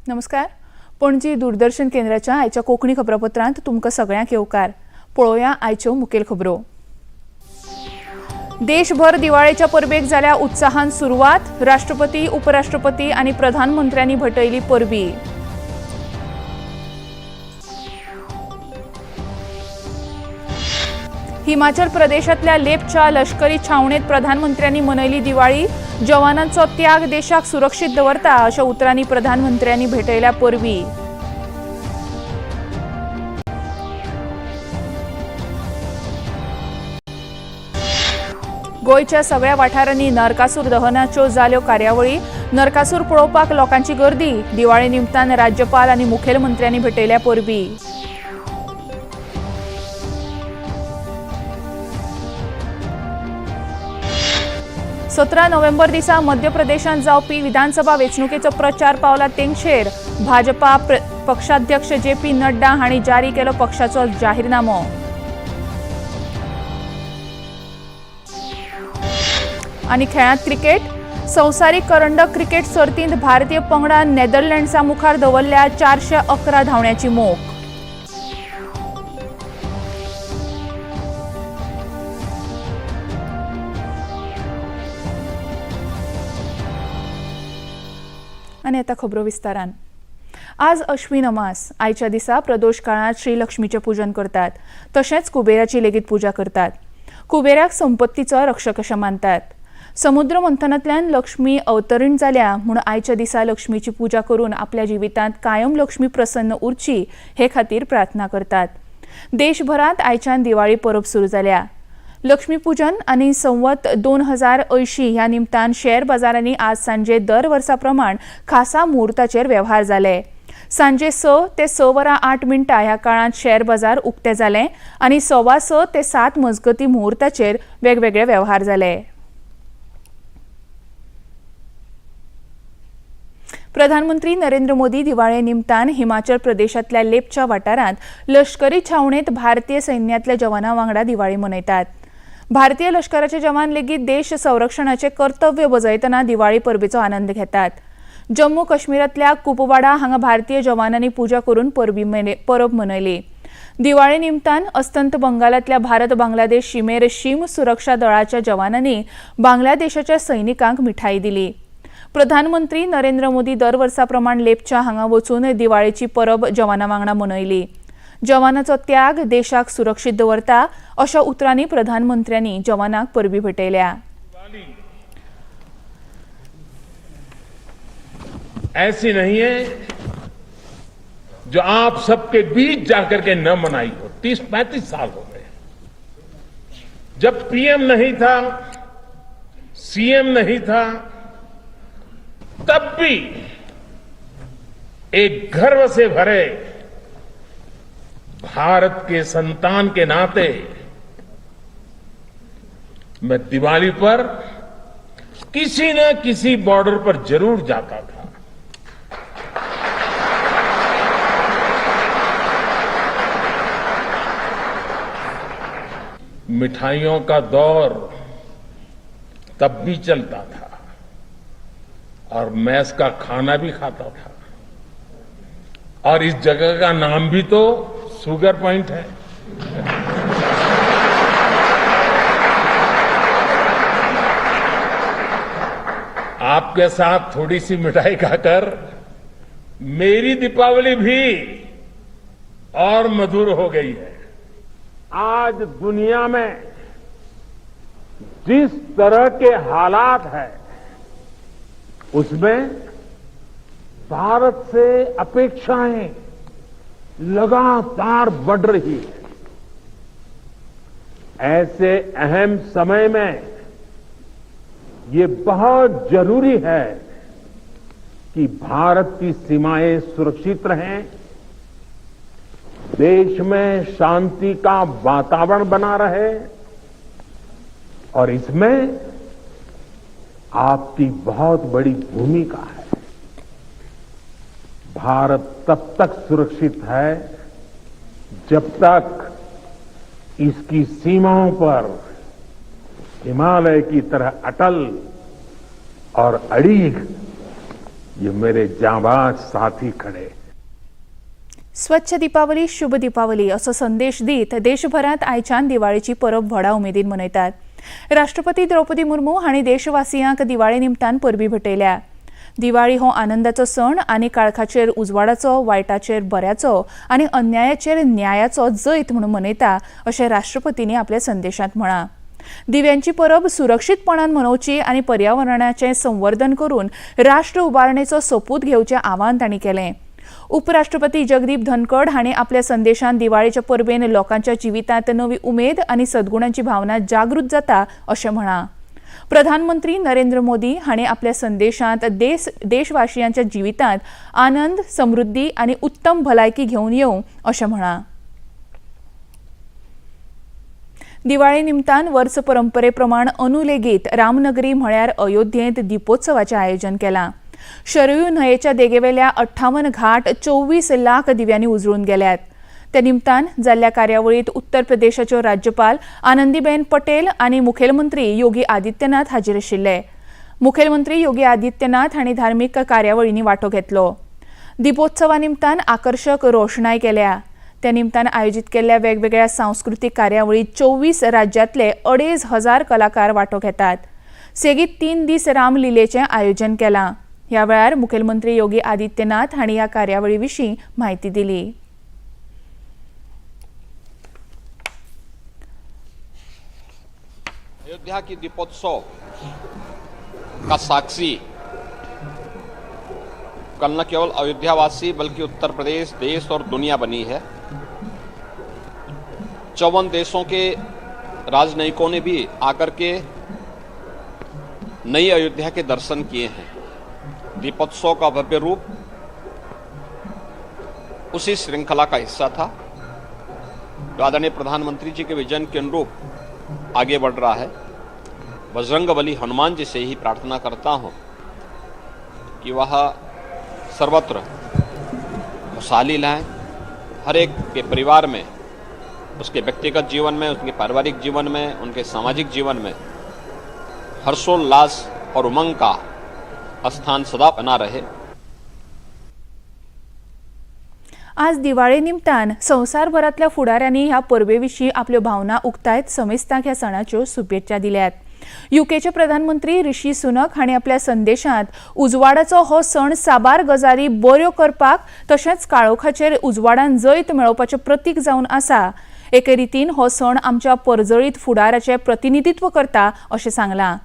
नमस्कार, पणजी दूरदर्शन केंद्राच्या आयच्या कोंकणी खबरापत्रांत तुमकां सगळ्यांक येवकार. पळोवया आयच्यो मुखेल खबरो. देशभर दिवाळेच्या परबेक जाल्या उत्साहान सुरवात. राष्ट्रपती, उपराष्ट्रपती आनी प्रधानमंत्र्यांनी भेटयली परबी. हिमाचल प्रदेशातल्या लेपच्या लष्करी छावणेत प्रधानमंत्र्यांनी मनयली दिवाळी. जवानांचो त्याग देशाक सुरक्षीत दवरता अशा उतरांनी प्रधानमंत्र्यांनी भेटयल्या परबी. गोंयच्या सगळ्या वाठारांनी नरकासूर दहनाच्यो जाल्यो कार्यावळी. नरकासूर पळोवपाक लोकांची गर्दी. दिवाळे निमतान राज्यपाल आनी मुखेलमंत्र्यांनी भेटयल्या परबी. 17 नोव्हेंबर दिसा मध्य प्रदेशांत जावपी विधानसभा वेंचणुकेचो प्रचार पावला तेंगशेर. भाजपा पक्षाध्यक्ष जे पी नड्डा हांणी जारी केलो पक्षाचो जाहीरनामो. आनी खेळांत क्रिकेट. संवसारीक करंडक क्रिकेट सर्तींत भारतीय पंगडान नेदरलँड्सा मुखार दवरल्या 411 धांवण्याची मोख. आनी आतां खबरो विस्तारान. आज अश्विन अमास. आयच्या दिसा प्रदोष काळांत श्री लक्ष्मीचें पूजन करतात, तशेंच कुबेराची लेगीत पुजा करतात. कुबेराक संपत्तीचो रक्षक अशें मानतात. समुद्र मंथनांतल्यान लक्ष्मी अवतरण जाल्या म्हूण आयच्या दिसा लक्ष्मीची पुजा करून आपल्या जिवितांत कायम लक्ष्मी प्रसन्न उरची हे खातीर प्रार्थना करतात. देशभरांत आयच्यान दिवाळी परब सुरू जाल्या. लक्ष्मीपूजन आनी संवत 2080 ह्या निमतान शेअर बाजारांनी आज सांजे दर वर्सा प्रमाण खासा मुहूर्ताचेर वेव्हार जाले. सांजे 6 ते 6 वरां 8 मिनटां ह्या काळांत शेअर बाजार उक्ते जाले आनी 6:15 ते 7 मजगती मुहूर्ताचेर वेगवेगळे वेव्हार जाले. प्रधानमंत्री नरेंद्र मोदी दिवाळे निमतान हिमाचल प्रदेशांतल्या लेपच्या वाठारांत लष्करी छावणेत भारतीय सैन्यातल्या जवानां वांगडा दिवाळी मनयतात. भारतीय लष्कराचे जवान लेगीत देश संरक्षणाचे कर्तव्य बजयतना दिवाळी परबेचो आनंद घेतात. जम्मू काश्मीरांतल्या कुपवाडा हांगा भारतीय जवानांनी पुजा करून परब मनयली. दिवाळे निमतान अस्तंत बंगालांतल्या भारत बांगलादेश शिमेर शीम सुरक्षा दळाच्या जवानांनी बांगलादेशाच्या सैनिकांक मिठाई दिली. प्रधानमंत्री नरेंद्र मोदी दर वर्सा प्रमाण लेपच्या हांगा वचून दिवाळेची परब जवानां वांगडा मनयली. जवानाचो त्याग देशाक सुरक्षीत दवरता अशा उतरांनी प्रधानमंत्र्यांनी जवानांक परबी भेटयल्या. ऐसी नहीं है जो आप सबके बीच जाकर के न मनाई हो. 30-35 साल हो गए. जब पीएम नहीं था, सीएम नहीं था, तब भी एक गर्व से भरे भारत के संतान के नाते मैं दिवाली पर किसी न किसी बॉर्डर पर जरूर जाता था. मिठाइयों का दौर तब भी चलता था और मैस का खाना भी खाता था और इस जगह का नाम भी तो शुगर पॉइंट है. आपके साथ थोड़ी सी मिठाई खाकर मेरी दीपावली भी और मधुर हो गई है. आज दुनिया में जिस तरह के हालात हैं, उसमें भारत से अपेक्षाएं लगातार बढ़ रही है. ऐसे अहम समय में ये बहुत जरूरी है कि भारत की सीमाएं सुरक्षित रहें, देश में शांति का वातावरण बना रहे और इसमें आपकी बहुत बड़ी भूमिका है. भारत तब तक सुरक्षित है जब तक इसकी सीमाओं पर हिमालय की तरह अटल और अड़ीग ये मेरे जांबाज साथी खड़े। स्वच्छ दीपावली शुभ दीपावली असो संदेश दीत देशभरांत आयच्यान दिवाळेची परब व्हडा उमेदीन मनयतात। राष्ट्रपती द्रौपदी मुर्मू हांणी देशवासियांक दिवाळे निमतान परबी भेटयल्या। दिवाळी हो आनंदाचो सण आनी काळखाचेर उजवाडाचो, वायटाचेर बऱ्याचो आनी अन्यायाचेर न्यायाचो जैत म्हणून मनयता अशें राष्ट्रपतींनी आपल्या संदेशांत म्हळां। दिव्यांची परब सुरक्षीतपणान मनोवची आनी पर्यावरणाचें संवर्धन करून राष्ट्र उबारणेचो सोपूत घेवचें आवाहन तांणी केलें। उपराष्ट्रपती जगदीप धनखड हांणी आपल्या संदेशान दिवाळेच्या परबेन लोकांच्या जिवितांत नवी उमेद आनी सद्गुणांची भावना जागृत जाता अशें म्हळां। प्रधानमंत्री नरेंद्र मोदी हांणी आपल्या संदेशांत देशवासियांच्या जिवितांत आनंद, समृद्धी आनी उत्तम भलायकी घेवन येवं अशें म्हळां। दिवाळे निमतान वर्स परंपरे प्रमाण अनू लेगीत रामनगरी म्हळ्यार अयोध्येंत दीपोत्सवाचें आयोजन केलां। शरयू न्हंयेच्या देगेवेल्या 58 घाट 24 लाख दिव्यांनी उजळून गेल्यात। त्या निमतान जाल्ल्या कार्यावळींत उत्तर प्रदेशाच्यो राज्यपाल आनंदीबेन पटेल आनी मुखेलमंत्री योगी आदित्यनाथ हाजीर आशिल्ले। मुखेलमंत्री योगी आदित्यनाथ हांणी धार्मीक कार्यावळींनी वांटो घेतलो। दीपोत्सवा निमतान आकर्शक रोषणाय केल्या। त्या निमतान आयोजीत केल्ल्या वेगवेगळ्या सांस्कृतीक कार्यावळींत 24 राज्यांतले 2500 कलाकार वांटो घेतात। सेगीत 3 दीस रामलीलेचें आयोजन केलां। ह्या वेळार मुखेलमंत्री योगी आदित्यनाथ हांणी ह्या कार्यावळी विशीं म्हायती दिली। अयोध्या की दीपोत्सव का साक्षी कल न केवल अयोध्यावासी बल्कि उत्तर प्रदेश, देश और दुनिया बनी है। 54 देशों के राजनयिकों ने भी आकर के नई अयोध्या के दर्शन किए हैं। दीपोत्सव का भव्य रूप उसी श्रृंखला का हिस्सा था जो आदरणीय प्रधानमंत्री जी के विजन के अनुरूप आगे बढ़ रहा है। बजरंग बली हनुमान जी से ही प्रार्थना करता हूं कि वह सर्वत्र खुशहाली लाएं, हर एक के परिवार में, उसके व्यक्तिगत जीवन में, उसके पारिवारिक जीवन में, उनके सामाजिक जीवन में हर्षोल्लास और उमंग का स्थान सदा बना रहे। आज दिवाळे निमतान संवसारभरांतल्या फुडाऱ्यांनी ह्या परबे विशीं आपल्यो भावना उक्तायत समेस्तांक ह्या सणाच्यो शुभेच्छा दिल्यात। युकेचे प्रधानमंत्री ऋषी सुनक हांणी आपल्या संदेशांत उजवाडाचो हो सण साबार गजाली बऱ्यो करपाक तशेंच काळोखाचेर उजवाडान जैत मेळोवपाचें प्रतीक जावन आसा। एके रितीन हो सण आमच्या परजळीत फुडाराचें प्रतिनिधित्व करता अशें सांगलां।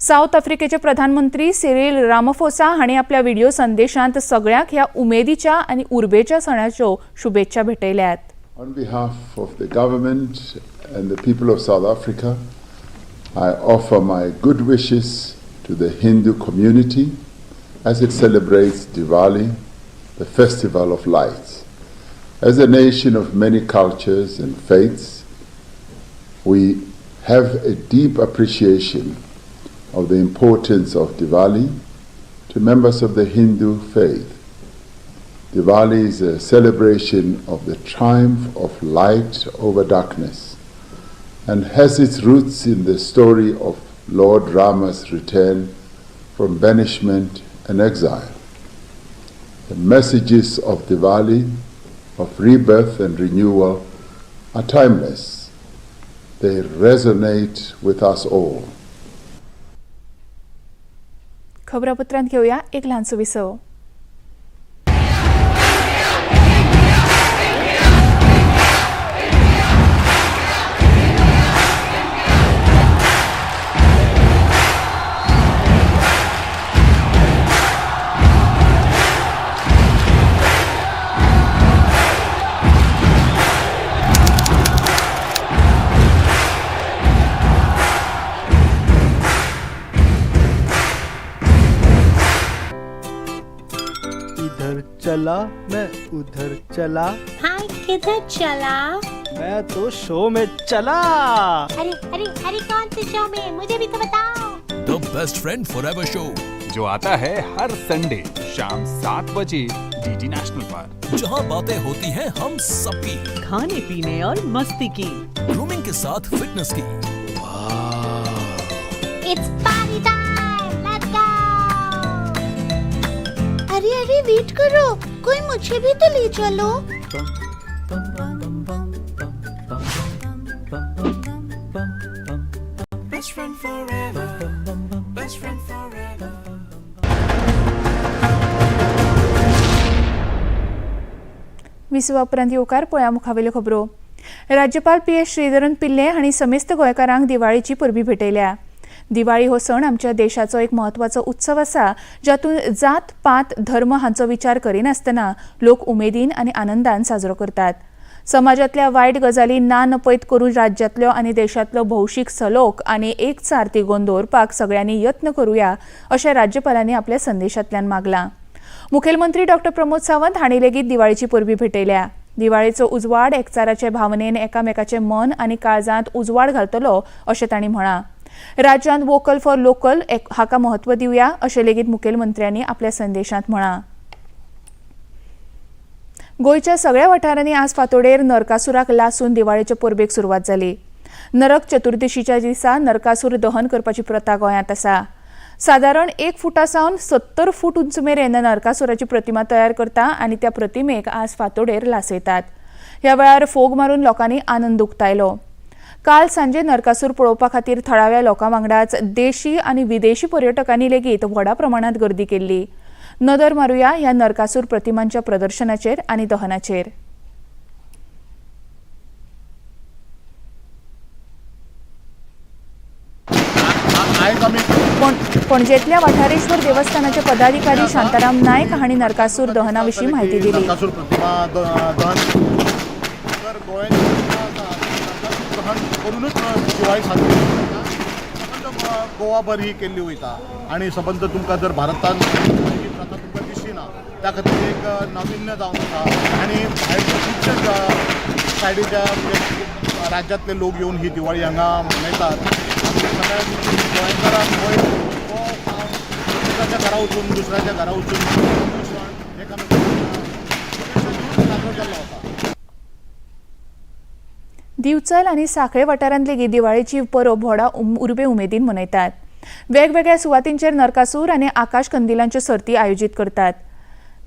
सावथ आफ्रिकेचे प्रधानमंत्री सिरील रामफोसा हांणी आपल्या व्हिडिओ संदेशांत सगळ्यांक ह्या उमेदीच्या आनी उर्बेच्या सणाच्यो शुभेच्छा भेटयल्यात। On behalf of the government and the people of South Africa, I offer my good wishes to the Hindu community as it celebrates Diwali, the festival of lights. As a nation of many cultures and faiths, we have a deep appreciation of the importance of Diwali to members of the Hindu faith. Diwali is a celebration of the triumph of light over darkness and has its roots in the story of Lord Rama's return from banishment and exile. The messages of Diwali, of rebirth and renewal, are timeless. They resonate with us all. खबरापत्रांत घेऊया एक ल्हानसो विसव। इधर चला मैं उधर चला, हाँ किधर चला? मैं तो शो में चला। अरे अरे अरे कौन से शो में, मुझे भी तो बताओ। The best friend forever show जो आता है हर संडे शाम 7 बजे डीडी नेशनल पर, जहां बातें होती हैं हम सबकी, खाने पीने और मस्ती की, ग्रूमिंग के साथ फिटनेस की। It's party time, let's go. अरे अरे वेट करो, कोई मुझे भी तो ले चलो। विसवा उपरांत येवकार. पळया मुखावेल्यो खबरो. राज्यपाल पी एस श्रीधरन पिल्ले हांणी समेस्त गोंयकारांक दिवाळीची परबी भेटयल्या. दिवाळी हो सण आमच्या देशाचो एक म्हत्वाचो उत्सव आसा, जातूंत जात पात धर्म हांचो विचार करिनासतना लोक उमेदीन आनी आनंदान साजरो करतात. समाजांतल्या वायट गजाली ना नपयत करून राज्यांतलो आनी देशांतलो भौशीक सलोख आनी एकचार तिगोवन दवरपाक सगळ्यांनी यत्न करुया अशें राज्यपालांनी आपल्या संदेशांतल्यान मागलां. मुखेलमंत्री डॉक्टर प्रमोद सावंत हांणी लेगीत दिवाळीची परबी भेटयल्या. दिवाळेचो उजवाड एकचाराचे भावनेन एकामेकाचे मन आनी काळजांत उजवाड घालतलो अशें तांणी म्हळां. राज्यांत वोकल फॉर लोकल हाका म्हत्व दिवया अशें लेगीत मुखेलमंत्र्यांनी आपल्या संदेशांत म्हळां. गोंयच्या सगळ्या वाठारांनी आज फांतोडेर नरकासुराक लासून दिवाळेचे परबेक सुरवात जाली. नरक चतुर्दशीच्या दिसा नरकासूर दहन करपाची प्रथा गोंयांत आसा. सादारण 1 फुटा सावन 70 फूट उंच मेरेन नरकासुराची प्रतिमा तयार करता आनी त्या प्रतिमेक आज फांतोडेर लासयतात. ह्या वेळार फोग मारून लोकांनी आनंद उक्तायलो. काल सांजे नरकासूर पळोवपा खातीर थळाव्या लोकां वांगडाच देशी आनी विदेशी पर्यटकांनी लेगीत व्हडा प्रमाणांत गर्दी केल्ली. नदर मारुया ह्या नरकासूर प्रतिमांच्या प्रतिमांचेर आनी दहनाचेर. पणजेंतल्या वाठारेश्वर देवस्थानाचे पदाधिकारी शांताराम नायक हांणी नरकासूर दहना विशीं माहिती दिली. नरकासूर प्रतिमा दहन तर गोंयांत दहन करूनच दिवाळी साजरी जाता. सबंद गोवाभर ही केल्ली वयता आनी सबंद तुमकां जर भारतांत ही प्रथा तुमकां दिसची ना, त्या खातीर एक नाविन्य जावन आसा आनी भायरचे खुबशे सायडीच्या राज्यांतले लोक येवन ही दिवाळी हांगा मनयतात. सगळ्या गोंयकारांक हो दुसऱ्याच्या घरा वचून दुसऱ्याच्या घरा वचून साजरो केल्लो वता. दिवचल आनी सांखळे वाठारांत लेगीत दिवाळेची परब व्हडा उर्बे उमेदीन मनयतात. वेगवेगळ्या सुवातींचेर नरकासूर आनी आकाश कंदिलांच्यो सर्ती आयोजीत करतात.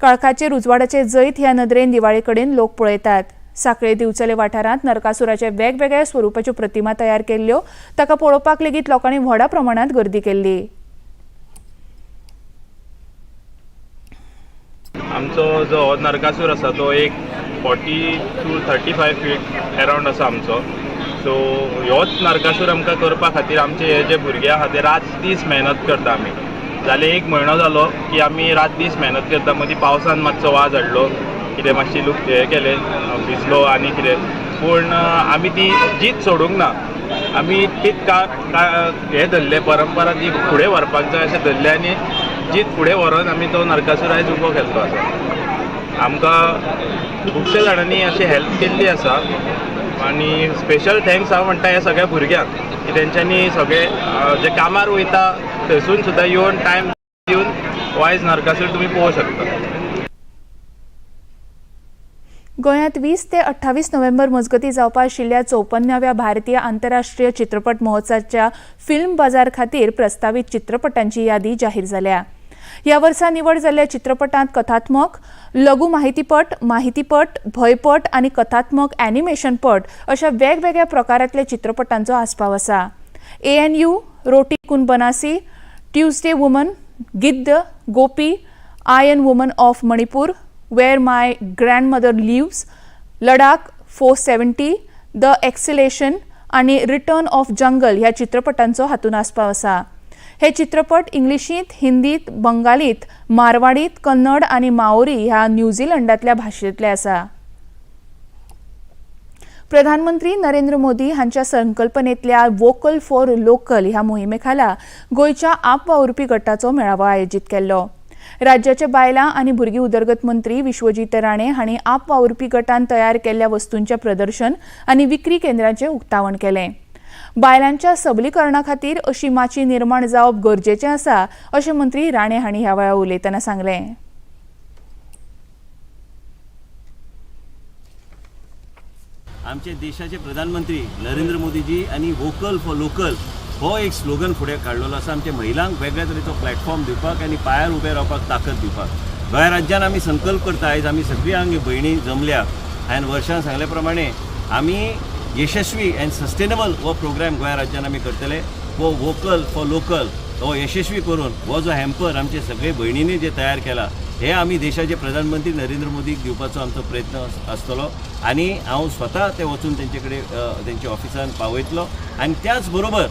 काळखाचेर उजवाडाचे जैत ह्या नदरेन दिवाळे कडेन लोक पळयतात. सांखळे दिवचले वाठारांत नरकासुराचे वेगवेगळ्या स्वरुपाच्यो प्रतिमा तयार केल्ल्यो, ताका पळोवपाक लेगीत लोकांनी व्हडा प्रमाणांत गर्दी केल्ली. आमचो जो नरकासूर आसा तो एक 40 to 35 feet around आसा आमचो. सो ह्योच नरकासूर आमकां करपा खातीर आमचे हे जे भुरगे आहा ते रात दीस मेहनत करता. आमी जाले 1 म्हयनो जालो की आमी रात दीस मेहनत करता. मदीं पावसान मातसो वाज हाडलो, कितें मातशी लूक हें केलें, भिजलो आनी कितें, पूण आमी ती जीत सोडूंक ना. आमी तीच हें धरलें, परंपरा ती फुडें व्हरपाक जाय अशें धरलें आनी जीत फुडें व्हरोन आमी तो नरकासूर आयज उबो केल्लो आसा. आमकां खुबशे जाणांनी अशी हेल्प केल्ली आसा आनी स्पेशल thanks हांव म्हणटा ह्या सगळ्या भुरग्यांक की तेंच्यांनी सगळे जे कामार वयता थंयसून सुद्दां येवन टायम दिवन वायज नरकासूर तुमी पळोवंक शकता. गोंयांत 20 ते 28 नोव्हेंबर मजगतीं जावपा आशिल्ल्या 54व्या भारतीय आंतरराष्ट्रीय चित्रपट महोत्सवाच्या फिल्म बाजार खातीर प्रस्तावीत चित्रपटांची यादी जाहीर जाल्या. ह्या वर्सा निवड जाल्ल्या चित्रपटांत कथात्मक, लघु माहितीपट, माहितीपट, भंयपट आनी कथात्मक ॲनिमेशनपट अशा वेगवेगळ्या प्रकारांतल्या चित्रपटांचो आस्पाव आसा. ANU, Roti Kun Banasi, Tuesday Woman, Giddh, Gopi, Iron Woman of Manipur, Where My Grandmother Lives, Ladakh 470, The Exhalation आनी रिटर्न ऑफ जंगल ह्या चित्रपटांचो हातूंत आस्पाव आसा. हे चित्रपट इंग्लिशींत, हिंदीत, बंगालीत, मारवाडीत, कन्नड आनी माओरी ह्या न्यूझीलंडांतल्या भाशेंतले आसा. प्रधानमंत्री नरेंद्र मोदी हांच्या संकल्पनेतल्या वोकल फॉर लोकल ह्या मोहिमे खाला गोंयच्या आपवावुरपी गटाचो मेळावो आयोजीत केल्लो. राज्याचे बायलां आनी भुरगीं उदरगत मंत्री विश्वजीत राणे हांणी आपवावुरपी गटान तयार केल्ल्या वस्तूंचें प्रदर्शन आनी विक्री केंद्राचें उक्तावण केलें. बायलांच्या सबलीकरणा खातीर अशी माची निर्माण जावप गरजेचें आसा अशें मंत्री राणे हांणी ह्या वेळार उलयतना सांगलें. आमचे देशाचे प्रधानमंत्री नरेंद्र मोदीजी आनी वोकल फॉर लोकल हो एक स्लोगन फुडें काडलेलो आसा. आमच्या महिलांक वेगळ्या तरेचो प्लॅटफॉर्म दिवपाक आनी पांयार उबे रावपाक ताकद दिवपाक. गोंय राज्यान आमी संकल्प करता. आयज आमी सगळीं हांगा भयणी जमल्या. हांवें वर्षान सांगले प्रमाणे आमी यशस्वी अँड सस्टेनेबल हो प्रोग्राम गोंय राज्यान आमी करतले. हो वोकल फॉर लोकल हो यशस्वी करून हो जो हॅम्पर आमचे सगळे भयणींनी जे तयार केला हे आमी देशाचे प्रधानमंत्री नरेंद्र मोदीक दिवपाचो आमचो प्रयत्न आसतलो आनी हांव स्वता ते वचून तेंचे कडेन तेंच्या ऑफिसान पावयतलो. आनी त्याच बरोबर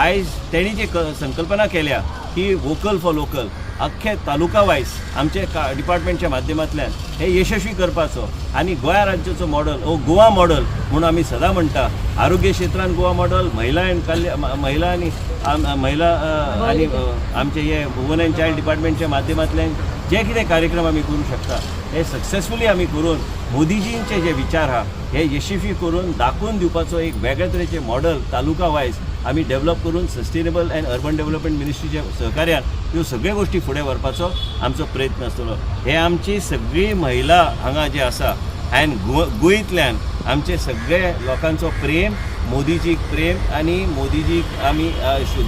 आयज तेणी जी संकल्पना केल्या की वोकल फॉर लोकल अख्खे तालुका वायज आमचे डिपार्टमेंटच्या माध्यमांतल्यान हे यशस्वी करपाचो आनी गोंया राज्याचो मॉडल हो गोवा मॉडल म्हणून आमी सदां म्हणटा. आरोग्य क्षेत्रान गोवा मॉडल, महिला आनी महिला आनी महिला आनी आमचे हे वुमन अँड चायल्ड डिपार्टमेंटच्या माध्यमांतल्यान जे कितें कार्यक्रम आमी करूं शकता हे सक्सेसफुली आमी करून मोदीजींचे जे विचार आहा हे यशस्वी करून दाखोवन दिवपाचो एक वेगळे तरेचे मॉडल तालुका वायज आमी डेव्हलप करून सस्टेनेबल अँड अर्बन डेव्हलपमेंट मिनिस्ट्रीच्या सहकार्यान ह्यो सगळ्यो गोश्टी फुडें व्हरपाचो आमचो प्रयत्न आसतलो. हे आमची सगळी महिला हांगा जे आसा आनी गोंयतल्यान आमचे सगळे लोकांचो प्रेम, मोदीजीक प्रेम आनी मोदीजीक आमी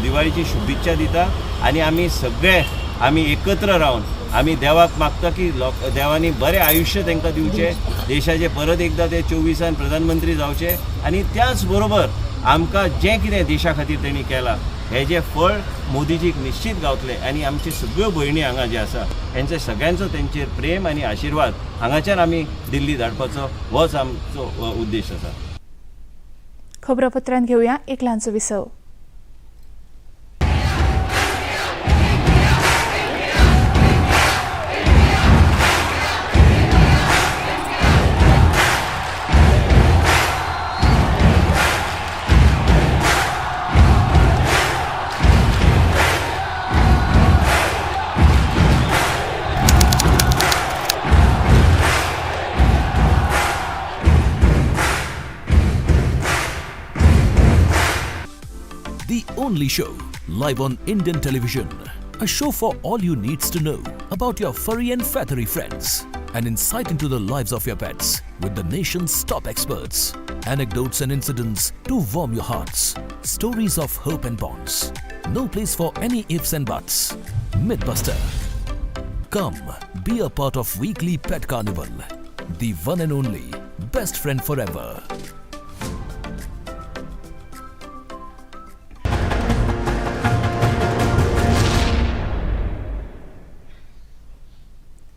दिवाळीची शुभेच्छा दिता आनी आमी सगळे आमी एकत्र रावन आमी देवाक मागता की देवांनी बरें आयुश्य तांकां दिवचें, देशाचे परत एकदां ते 24 प्रधानमंत्री जावचे आनी त्याच बरोबर आमकां जें कितें देशा खातीर तेणी केलां हें जें फळ मोदीजीक निश्चित गावतलें. आनी आमची सगळ्यो भयणी हांगा जे आसा हेंचे सगळ्यांचो तेंचेर प्रेम आनी आशिर्वाद हांगाच्यान आमी दिल्ली धाडपाचो होच आमचो उद्देश आसा. खबरापत्रांत घेवया एक ल्हानसो विसव. The only show live on Indian television. A show for all you needs to know about your furry and feathery friends. An insight into the lives of your pets with the nation's top experts. Anecdotes and incidents to warm your hearts. Stories of hope and bonds. No place for any ifs and buts. Mythbuster. Come, be a part of weekly pet carnival. The one and only best friend forever.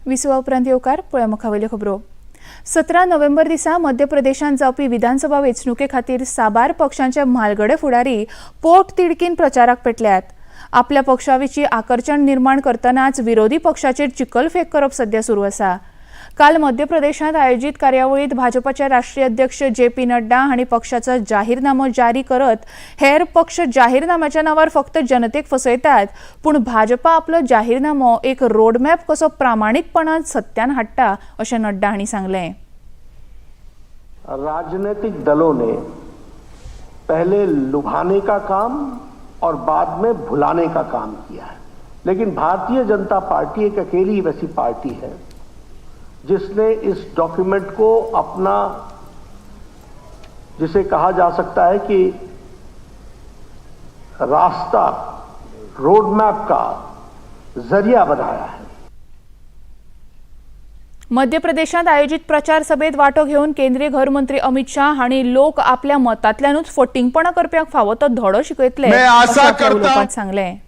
विसवा उपरांत येवकार पळय मुखावयल्यो खबरो. 17 नोव्हेंबर दिसा मध्य प्रदेशांत जावपी विधानसभा वेंचणुके खातीर साबार पक्षांचे म्हालगडे फुडारी पोट तिडकीन प्रचाराक पेटल्यात. आपल्या पक्षा विशीं आकर्शण निर्माण करतनाच विरोधी पक्षाचेर चिखलफेक करप सध्या सुरू आसा. काल मध्य प्रदेशांत आयोजीत कार्यावळींत भाजपाचे राष्ट्रीय अध्यक्ष जे पी नड्डा हांणी पक्षाचो जाहीरनामो जारी करत हेर पक्ष जाहीरनाम्याच्या नांवार फक्त जनतेक फसयतात, पूण भाजपा आपलो जाहीरनामो एक रोडमॅप कसो प्रामाणीकपणान सत्यान हाडटा अशें नड्डा हांणी सांगलें. राजनीतिक दलों ने पहले लुभाने का काम और बाद में भुलाने का काम किया है, लेकिन भारतीय जनता पार्टी एक अकेली वैसी पार्टी है जिसने इस डॉक्यूमेंट को अपना, जिसे कहा जा सकता है कि रास्ता, रोड मैप का जरिया बनाया है. मध्य प्रदेशांत आयोजित प्रचार सभेत वांटो घेवन केंद्रीय घर मंत्री अमित शाह हांणी लोक आपल्या मतांतल्यानूच फटींगपणां करप्यांक फावो तो धडो शिकयतले अशें आपल्या उलोवपांत सांगलें.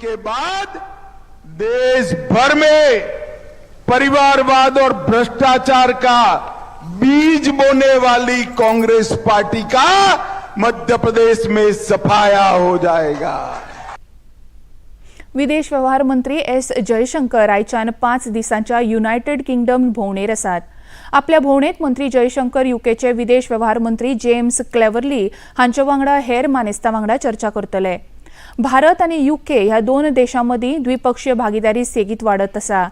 के बाद देश भर में परिवारवाद और भ्रष्टाचार का बीज बोने वाली कांग्रेस पार्टी का मध्य प्रदेश में सफाया हो जाएगा. विदेश व्यवहार मंत्री एस जयशंकर आयच्यान 5 दिसांच्या युनायटेड किंगडम भोंवडेर आसात. आपल्या भोंवडेंत मंत्री जयशंकर युकेचे विदेश व्यवहार मंत्री जेम्स क्लेवर्ली हांचे वांगडा हेर मानेस्तां वांगडा चर्चा करतले. भारत आनी युके ह्या 2 देशां मदीं द्विपक्षीय भागीदारी सेगीत वाडत आसा.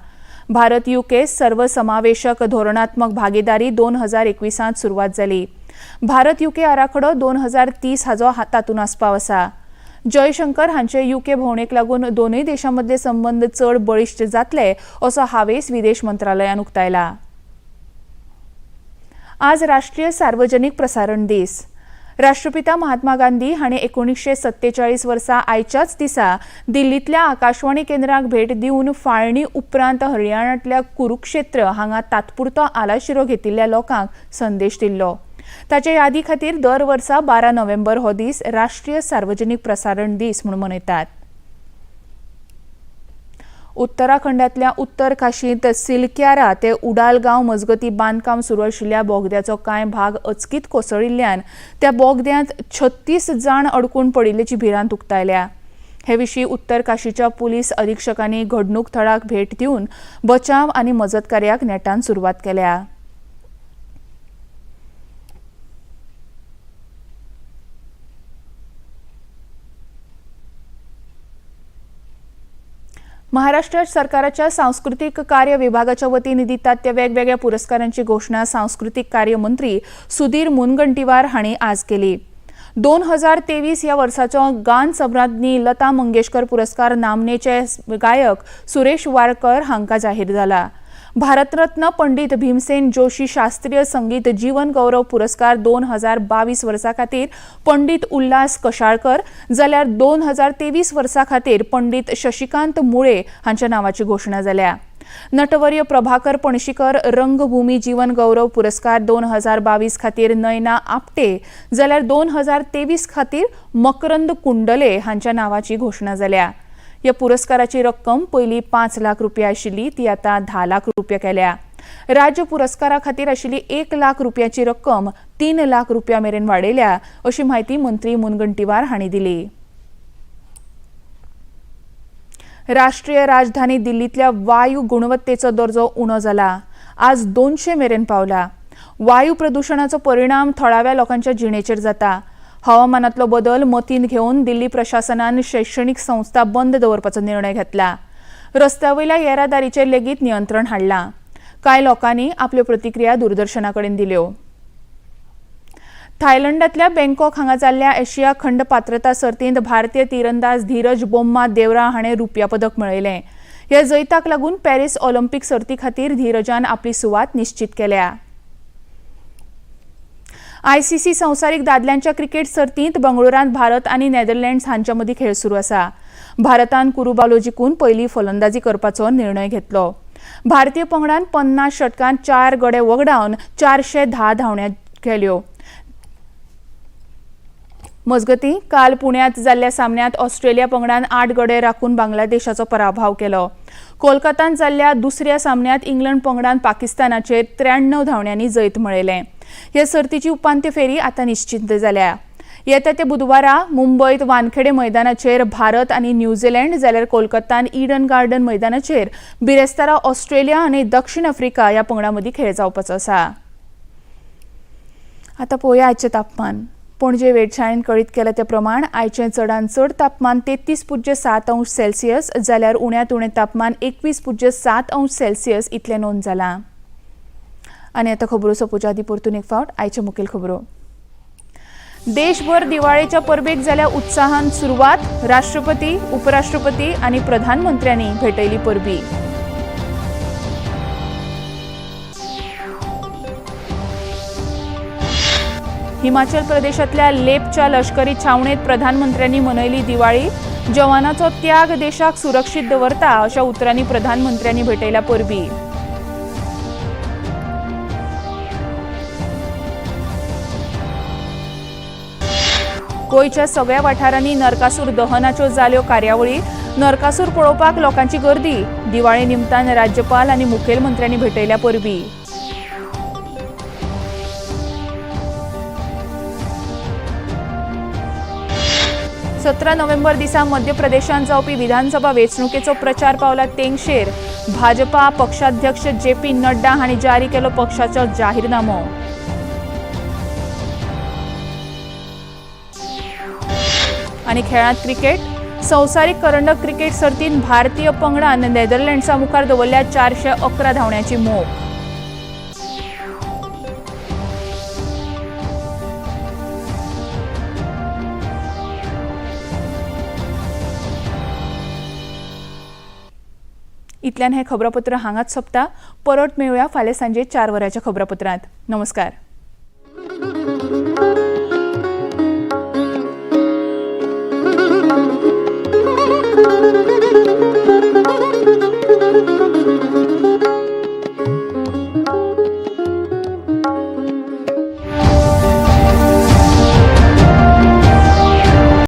भारत युके सर्वसमावेशक धोरणात्मक भागीदारी 2021 सुरवात जाली. भारत युके आराखडो 2030 हाजो तातूंत आस्पाव आसा. जयशंकर हांचे युके भोंवडेक लागून दोनूय देशां मदले संबंद चड बळिश्ट जातले असो हावेस विदेश मंत्रालयान उक्तायला. आज राष्ट्रीय सार्वजनिक प्रसारण दीस. राष्ट्रपिता महात्मा गांधी हांणी 1947 वर्सा आयच्याच दिसा दिल्लींतल्या आकाशवाणी केंद्राक भेट दिवन फाळणी उपरांत हरियाणांतल्या कुरुक्षेत्र हांगा तात्पुरतो आलाशिरो घेतिल्ल्या लोकांक संदेश दिल्लो. ताचे यादी खातीर दर वर्सा 12 नोव्हेंबर हो दीस राष्ट्रीय सार्वजनिक प्रसारण दीस म्हूण मनयतात. उत्तराखंडांतल्या उत्तर काशींत सिलक्यारा ते उडालगांव मजगती बांदकाम सुरू आशिल्ल्या बोगद्याचो कांय भाग अचकीत कोसळिल्ल्यान त्या बोगद्यांत 36 जाण अडकून पडिल्ल्याची भिरांत उक्तायल्या. हे विशीं उत्तर काशीच्या पुलीस अधीक्षकांनी घडणूक थळाक भेट दिवन बचाव आनी मजत कार्याक नेटान सुरवात केल्या. महाराष्ट्र सरकाराच्या सांस्कृतीक कार्य विभागाच्या वतीन दितात त्या वेगवेगळ्या पुरस्कारांची घोशणा सांस्कृतीक कार्य मंत्री सुधीर मुनगंटीवार हांणी आज केली. 2023 ह्या वर्साचो गान सम्राज्ञी लता मंगेशकर पुरस्कार नामनेचे गायक सुरेश वाडकर हांकां जाहीर जाला. भारतरत्न पंडित भीमसेन जोशी शास्त्रीय संगीत जीवन गौरव पुरस्कार 2022 वर्सा खातीर पंडित उल्हास कशाळकर जाल्यार 2023 वर्सा खातीर पंडित शशिकांत मुळे हांच्या नावाची घोशणा जाल्या. नटवर्य प्रभाकर पणशीकर रंगभूमी जीवन गौरव पुरस्कार 2022 खातीर नयना आपटे जाल्यार 2023 खातीर मकरंद कुंडले हांच्या नावाची घोशणा जाल्या. ह्या पुरस्काराची रक्कम पयली 5 लाख रुपया आशिल्ली ती आतां 10 लाख रुपया केल्या. राज्य पुरस्कारा खातीर आशिल्ली 1 लाख रुपयाची रक्कम 3 लाख रुपया मेरेन वाडयल्या अशी म्हायती मंत्री मुनगंटीवार हांणी दिली. राष्ट्रीय राजधानी दिल्लींतल्या वायू गुणवत्तेचो दर्जो उणो जाला. आज 200 मेरेन पावला. वायू प्रदुशणाचो परिणाम थळाव्या लोकांच्या जिणेचेर जाता. हवामानातलो बदल मतींत घेवन दिल्ली प्रशासनान शैक्षणिक संस्था बंद दवरपाचो निर्णय घेतला. रस्त्या वयल्या येरादारीचेर लेगीत नियंत्रण हाडलां. कांय लोकांनी आपल्यो प्रतिक्रिया दूरदर्शना कडेन दिल्यो. थायलंडांतल्या बँकॉक हांगा जाल्ल्या एशिया खंड पात्रता सर्तींत भारतीय तिरंदाज धीरज बोम्मा देवरा हाणें रुप्या पदक मेळयलें. ह्या जैताक लागून पॅरिस ऑलिम्पिक सर्ती खातीर धीरजान आपली सुवात निश्चित केल्या. आयसीसी संवसारीक दादल्यांच्या क्रिकेट सर्तींत बंगळुरांत भारत आनी नेदरलँड्स हांच्या मदीं खेळ सुरू आसा. भारतान कुरुबालो जिखून पयली फलंदाजी करपाचो निर्णय घेतलो. भारतीय पंगडान 50 षटकांत 4 गडे वगडावन 410 धांवड्यो केल्यो. मजगतीं काल पुण्यांत जाल्ल्या सामन्यांत ऑस्ट्रेलिया पंगडान 8 गडे राखून बांगलादेशाचो पराभव केलो. कोलकातांत जाल्ल्या दुसऱ्या सामन्यांत इंग्लंड पंगडान पाकिस्तानाचेर 93 धांवड्यांनी जैत मेळयलें. हे सर्तीची उपांत्य फेरी आतां निश्चिंत जाल्या. येता ते बुधवारा मुंबयत वानखेडे मैदानाचेर भारत आनी न्यूझीलंड जाल्यार कोलकातान इडन गार्डन मैदानाचेर बिरेस्तारा ऑस्ट्रेलिया आनी दक्षिण आफ्रिका ह्या पंगडां मदीं खेळ जावपाचो आसा. आतां पळोवया आयचें तापमान. पणजे वेधशाळेन कळीत केलें ते प्रमाण आयचें चडांत चड तापमान 33.7 अंश सेल्सियस जाल्यार उण्यांत उणें तापमान 21.7 अंश सेल्सियस इतलें नोंद जालां. आनी आतां खबरो सोंपोवच्या आदीं परतून एक फावट आयच्यो मुखेल खबरो. देशभर दिवाळेच्या परबेक जाल्या उत्साहान सुरवात. राष्ट्रपती, उपराष्ट्रपती आनी प्रधानमंत्र्यांनी भेटयली परबी. हिमाचल प्रदेशांतल्या लेपच्या लष्करी छावणेत प्रधानमंत्र्यांनी मनयली दिवाळी. जवानाचो त्याग देशाक सुरक्षीत दवरता अशा उतरांनी प्रधानमंत्र्यांनी भेटयल्या परबी. गोंयच्या सगळ्या वाठारांनी नरकासूर दहनाच्यो जाल्यो कार्यावळी. नरकासूर पळोवपाक लोकांची गर्दी. दिवाळे निमतान राज्यपाल आनी मुखेलमंत्र्यांनी भेटयल्या परबी. 17 नोव्हेंबर दिसा मध्य प्रदेशांत जावपी विधानसभा वेंचणुकेचो प्रचार पावला तेंगशेर. भाजपा पक्षाध्यक्ष जे पी नड्डा हांणी जारी केलो पक्षाचो जाहीरनामो. आनी खेळांत क्रिकेट. संवसारीक करंडक क्रिकेट सर्तींत भारतीय पंगडान नेदरलँड्सा मुखार दवरल्या 411 धांवड्यांची मोख. इतल्यान हें खबरापत्र हांगाच सोंपता. परत मेळुया फाल्यां सांजे 4 वरांच्या खबरापत्रांत. नमस्कार.